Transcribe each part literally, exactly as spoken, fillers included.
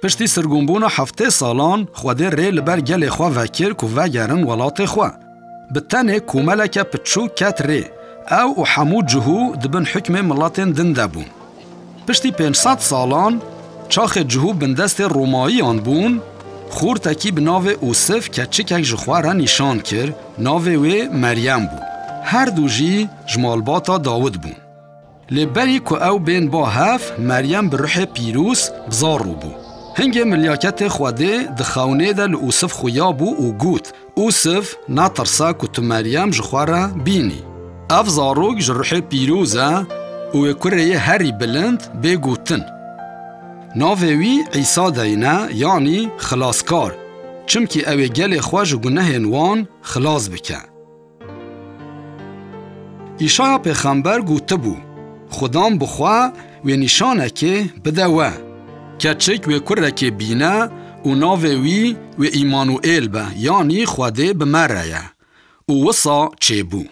Piştî sirgûnbûna heftê salan, Xwedê rê li ber gelê xwe vekir ku vegerin welatê xwe. Bi tenê komeleke piçûk ket rê. Ew û hemû cihû di bin hukmê miletên din de bûn. Piştî pênc sed salan, çaxê cihû bindestê Romayiyan bûn, xortekî bi navê Ûsif keçikek ji xwe re nîşan kir, navê wê Meryem bû. Her du jî ji malbata Dawid bûn. Lê berî ku ew bên ba hev, Meryem bi ruhê pîroz bi zarû bû. Hingê milyaketê Xwedê di xewnê de li Ûsif xuya bû û got, Ûsif, netirse ku tu Meryem ji xwe re bînî. Ev zarok ji ruhê pîroz e û wê kurê yê herî bilind bê gotin. Navê wî Îsa deyne, yanî Xilaskar, çimkî ew ê gelê xwe ji gunehên wan xilas bike. Îşaya pêxember gotibû, Xudan bi xwe wê nîşanekê bide we. Keçik wê kurekê bîne û navê wî wê Îmanuêl be, yanî Xwedê bi me re ye. Û wisa çêbû.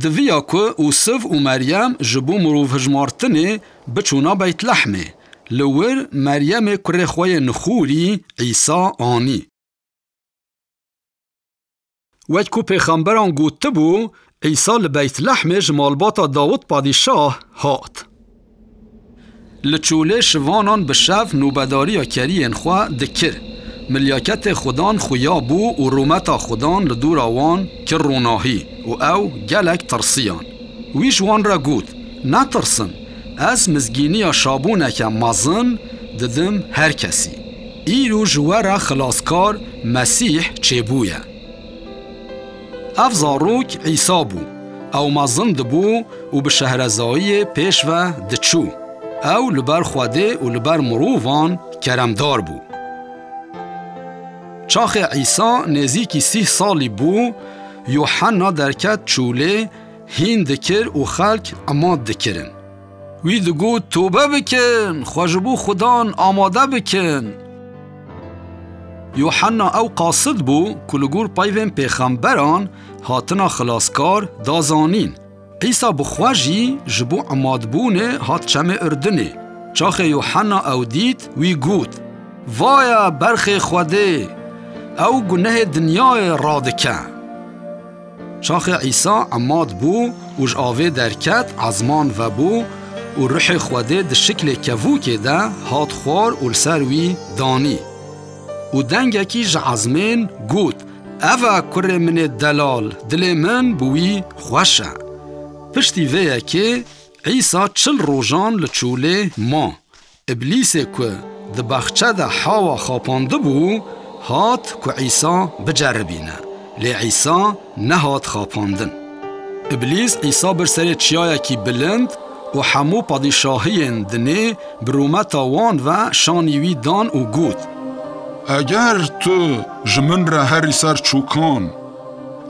Di viya ku Ûsif û Meryem ji bo mirovhijmartinê biçûna Beytlehmê, li wir Meryemê kurê xwe yê nixûrî Îsa anî. Wek ku pêxemberan gotibû, Îsa li Beytlehmê ji malbata Dawid padîşah hat. Li çolê şivanan bi şev nûbedariya keriyên xwe dikir. Milyaketê Xudan xuya bû û rûmeta Xudan li dora wan kir ronahî û ew gelek tirsiyan. Wî ji wan re got, Netirsin, ez mizgîniya şabûneke mezin didim her kesî. Îro ji we re Xilaskar Mesîh çêbûye. Ev zarok Îsa bû. Ew mezin dibû û bi şehrezayiyê pêş ve diçû. Ew li ber Xwedê û li ber mirovan keremdar bû. Çaxê Îsa nêzîkî sîh salî bû, Yuhanna derket çolê, hîn dikir û xelk emad dikirin. Wî digot, Tobe bikin, xwe ji bo Xudan amade bikin. Yuhanna ew qasid bû ku li gor peyvên pêxemberan hatina Xilaskar da zanîn. Îsa bi xwe jî ji bo emadbûnê hat çemê Urdinê. Çaxê Yuhanna ew dît, wî got, Vaye berxê Xwedê, ew gunehê dinyayê radike. Çaxê Îsa emad bû û ji avê derket, ezman vebû û ruhê Xwedê di şiklê kevokê de hat xwar û li ser wî danî. Û dengekî ji ezmên got, Ev e kurê min ê delal, dilê min bi wî xweş e. Piştî vê yekê Îsa çil rojan li çolê ma. Îblîsê ku di baxçe de hawa xapandibû, hat ku Îsa biceribîne. Lê Îsa nehat xapandin. Îblîs Îsa bir serê çiyayekî bilind û hemû padîşahiyên dinê bi rûmeta wan ve şanî wî dan û got, Eger tu ji min re herî ser çûkan,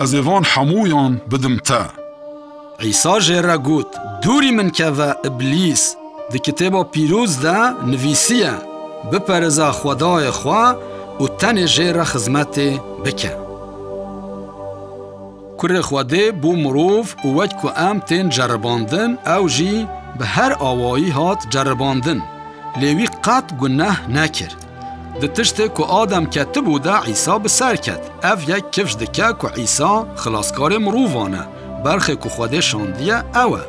ez ê van hemûyan bidim te. Îsa jê re got, Dûrî min keve, Îblîs! Di Kitêba Pîroz de nivîsiye, Biperêze Xwedayê xwe û tenê jê re xizmetê bike. Kurê Xwedê bû mirov û wek ku em tên ceribandin, ew jî bi her awayî hat ceribandin. Lê wî qet guneh nekir. Di tiştê ku Adem ketibû de Îsa bi ser ket. Ev yek kifş dike ku Îsa xilaskarê mirovan e. Berxê ku Xwedê şandiye ew e.